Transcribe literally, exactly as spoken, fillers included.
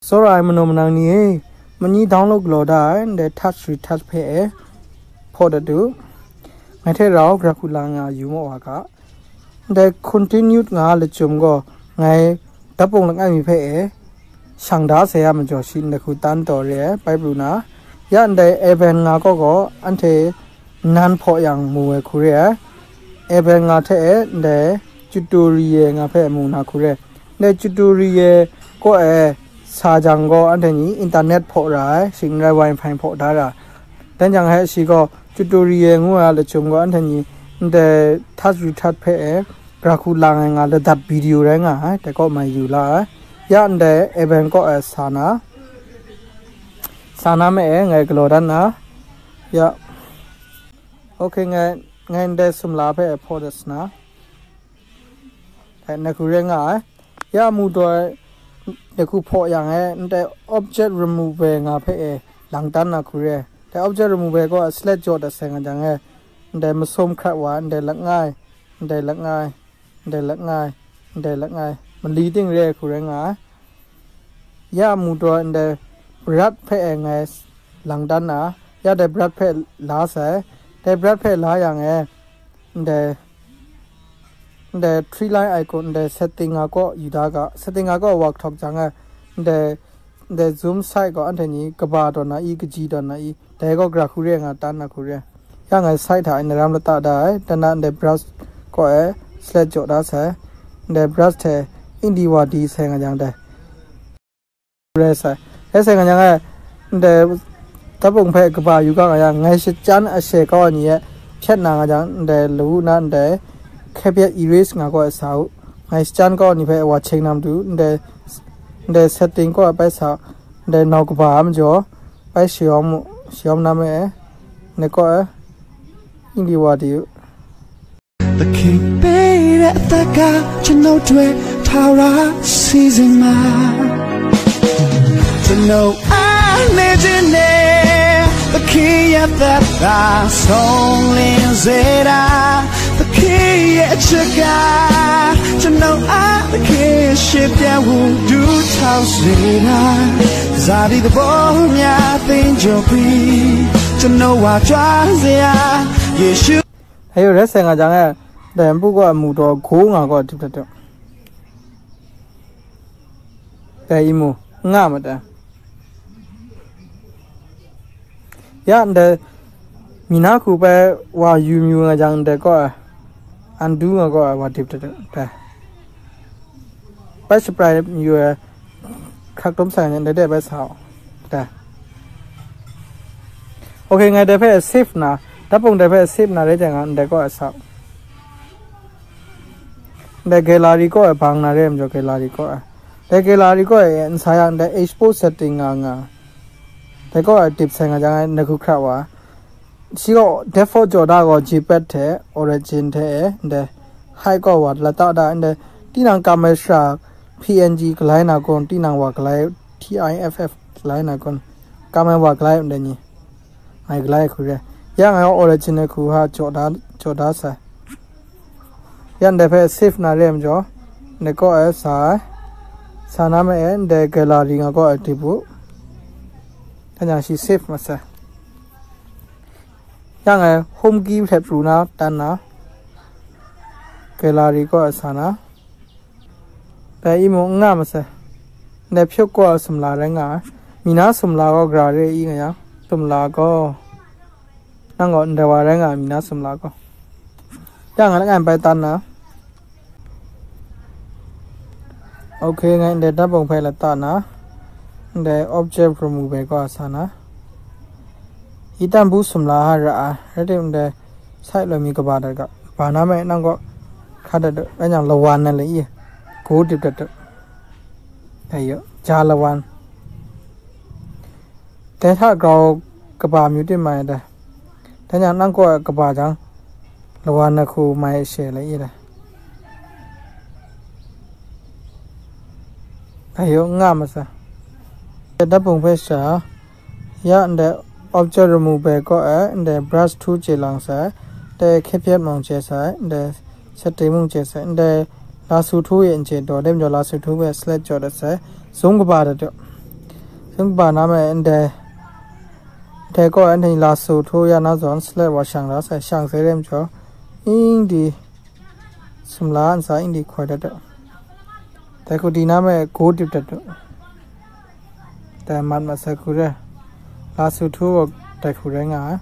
Tsawra ai manaw manang ni e, mani download galaw da ai, ndai touch retouch hpe e, hpaw dat u. Ngai hte rau gara hku la nga yu maw wa ga. Ndai continued nga lachyum gaw, ngai dapung langai mi hpe e, shang da sai ya majaw shi ndai hku tan taw re ai, bai pru na. Ya ndai Evan nga kaw gaw, anhte nan hpaw yang mu ai hku re ai. Evan nga hte e, ndai Chutu Riye nga hpe mu na hku re. Ndai Chutu Riye kaw e sa jang gaw, anhte ni internet hpaw ra ai, shing n rai wifi hpaw da ra. Dan jang he shi gaw Chutu Riye ngu ai lachyum gaw, anhte ni ndai touch retouch hpe e, gara hku lang ai nga ladat video rai nga ai, dai kaw mai yu la ai. Ya ndai Evan kaw e sa na, sa na me e, ngai galaw dan na. Ya. Ok, ngai, ngai ndai sumla hpe e hpaw dat sa na. Dai, ndai hku re nga ai. Ya mu taw, ndai hku hpaw yang e, ndai object remover nga hpe e, lang tan na hku re. Dai object remover gaw select jaw dat sai nga jang e, ndai masum hkrat wa, ndai langai, ndai langai, ndai langai, ndai langai, mali ting re ai hku rai nga ai. Ya mu taw, ndai brush hpe e ngai lang dan na, ya dai brush hpe la sai. Dai brush hpe la yang e, ndai, ndai three line icon, ndai setting nga kaw yu da ga, setting nga kaw wa hkawk jang e, ndai, ndai zoom size gaw anhte ni kaba tawn na i, kaji tawn na i, dai gaw gara hku re nga tan na hku re. Ya ngai size hta e naram lata da ai, dan na ndai brush kaw e select jaw da sai, ndai brush hte indi wa di sai nga jang dai. Rai sai. Rai sai nga jang e, ndai dapung hpe kaba yu ga nga yang, ngai shachyan ashe kau ai ni e hpyet na nga jang, ndai lawu na ndai hkye hpyet erase nga kaw e sa u. Ngai shachyan kau ai ni hpe wa cheng na matu, ndai, ndai setting kaw e bai sa u. Ndai nau kaba ai majaw, bai shayawm mu, shayawm na me e, ndai kaw e, indi wa di u. သခင်ပေးတဲ့အသက်ကကျွန်ုပ်အတွက်ထာဝရစီစဉ်မှာကျွန်ုပ်အားနေခြင်းနဲ့သခင်ရဲ့သက်သာဆုံးလင်းစေတာသခင်ရဲ့အချက်ကကျွန်ုပ်အားသခင်ရှင်ပြန်ဝူဒူးထောက်စေတာဇာတိသဘောများသင်ကျော်ပြီးကျွန်ုပ်ဝါကြွားစေရာယေရှု Ayo, rai sai nga jang e, dai npu gaw a mu taw go nga gaw a dip dat u. Dai i mu, nga ma ta. Ya, ndai, mi na hku bai wa yu myu nga jang, ndai gaw a, undo nga gaw a wa dip dat u. Dai. Bai shaprai yu e, hkrak tum sai nyan dai dai bai sa u. Dai. Ok, ngai dai hpe save na, dapung dai hpe save na rai jang nga, ndai kaw e sa u. Ndai gallery kaw e bang na re ai majaw gallery kaw e. Dai gallery kaw e n sa yang, ndai export setting nga nga. Dai kaw e dip sai nga jang ngai, ndai hku hkra wa. Shi gaw default jaw da gaw JPEG hte origin hte e, ndai height gaw wa lata da, ndai tinang kamai shara P N G galai na kun, tinang wa galai, T I F F galai na kun, kamai wa galai ndai ni, ngai galai hku re. Ya ngai gaw origin ai hku ha jaw da, jaw da sai. Ya ndai hpe save na re ai majaw, ndai kaw e sa ai. Sa na ma e, ndai gallery nga kaw e dip u. Dan jang shi save ma sai. Ya ngai home key hte pru na tan na, gallery kaw e sa na. Dai i mu n nga ma sai. Ndai hpyuk kaw e sumla rai nga ai. Mi na sumla gaw gara re i nga yang, sumla gaw. Nang gaw ndai wa rai nga ai mi na sumla gaw. Ya ngai langai bai tan na. Ok, ngai ndai dapung hpe lata na. Ndai object remover kaw a sa na. I tan bu sumla ha ra ai. Rai tim ndai site loi mi kaba dat ga. Ba na me nang gaw hkra dat u. Rai nyang lawan na le i. Go dip dat u. Ayo, ja lawan. Dai hta grau kaba myu tim mai dai. Dai yang nang kaw ai kaba jang, lawan na hku mai she lai i dai. Ayo, n nga ma sai. Dai dapung hpe sha, ya ndai object remover kaw ai, ndai brush tool chye lang sai, dai hkye hpyet mung chye sai, ndai setting mung chye sai, ndai lasso tool e n chye daw, dai majaw lasso tool hpe select jaw dat sai, zoom kaba dat u. Htingba na me ndai, ndai kaw anhte la su htu ya na zawn, salet wa shang la sai, shang sai re majaw, ing di sumla ntsa ing di hkoi dat u. Dai hku di na me go dip dat u. Dai mat mat sai hku re, la su htu gaw dai hku rai nga ai.